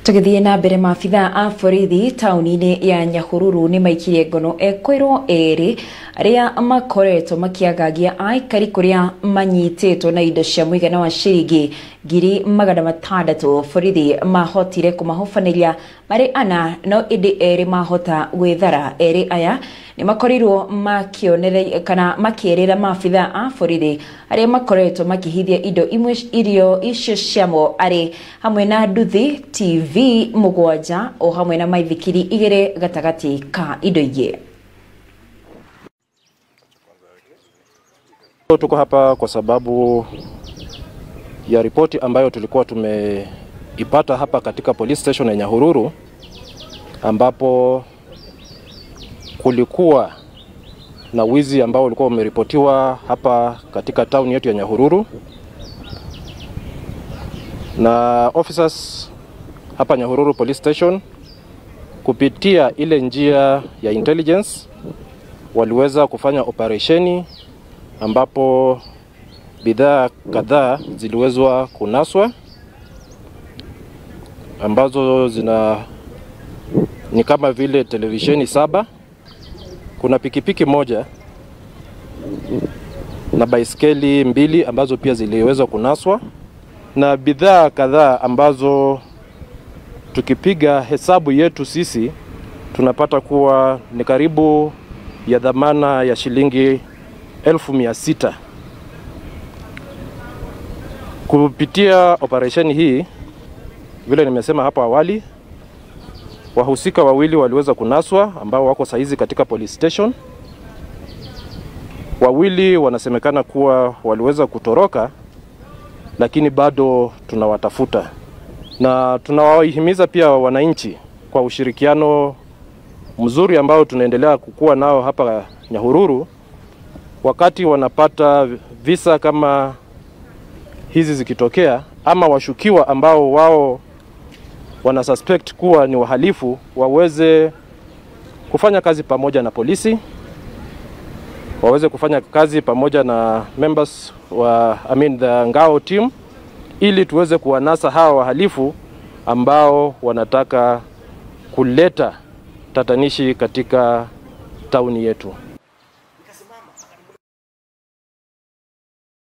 Tugithie na mbere, maabithaa a borithi tauni-inĩ ya Nyahururu nĩ maikirie ngono ekũirwo erĩ arĩa makoretwo makĩagagia aikari kũrĩa manyitĩtwo na indo cia mũigana wa ciringi 600,000. Borithi mahotire kũmahobanĩria marĩ ana, no ĩndĩ erĩ mahota gwĩthara. Erĩ aya nĩ makorirwo makĩonereria kana makĩerĩra maabithaa a borithi arĩa makoretwo makĩhithia indo imwe irio icio ciamo arĩ hamwe na nduthi, TV 7 o hamwe na maithikiri 2 gatagatĩ ka indo ingĩ. Tuko hapa kwa sababu ya ripoti ambayo tulikuwa tumeipata hapa katika police station ya Nyahururu, ambapo kulikuwa na wizi ambao ulikuwa umeripotiwa hapa katika town yetu ya Nyahururu, na officers hapa Nyahururu police station kupitia ile njia ya intelligence waliweza kufanya operesheni ambapo bidhaa kadhaa ziliwezwa kunaswa ambazo zina ni kama vile televisheni 7, kuna pikipiki 1 na baiskeli 2 ambazo pia ziliwezwa kunaswa, na bidhaa kadhaa ambazo tukipiga hesabu yetu sisi tunapata kuwa ni karibu ya dhamana ya shilingi 600,000. Kupitia operesheni hii, vile nimesema hapo awali, wahusika wawili waliweza kunaswa ambao wako saizi katika police station. Wawili wanasemekana kuwa waliweza kutoroka, lakini bado tunawatafuta. Na tunawahimiza pia wananchi kwa ushirikiano mzuri ambao tunaendelea kukua nao hapa Nyahururu, wakati wanapata visa kama hizi zikitokea ama washukiwa ambao wao wana suspect kuwa ni wahalifu, waweze kufanya kazi pamoja na polisi, waweze kufanya kazi pamoja na members wa the Ngao team, ili tuweze kuwanasa hawa wahalifu ambao wanataka kuleta tatanishi katika tauni yetu.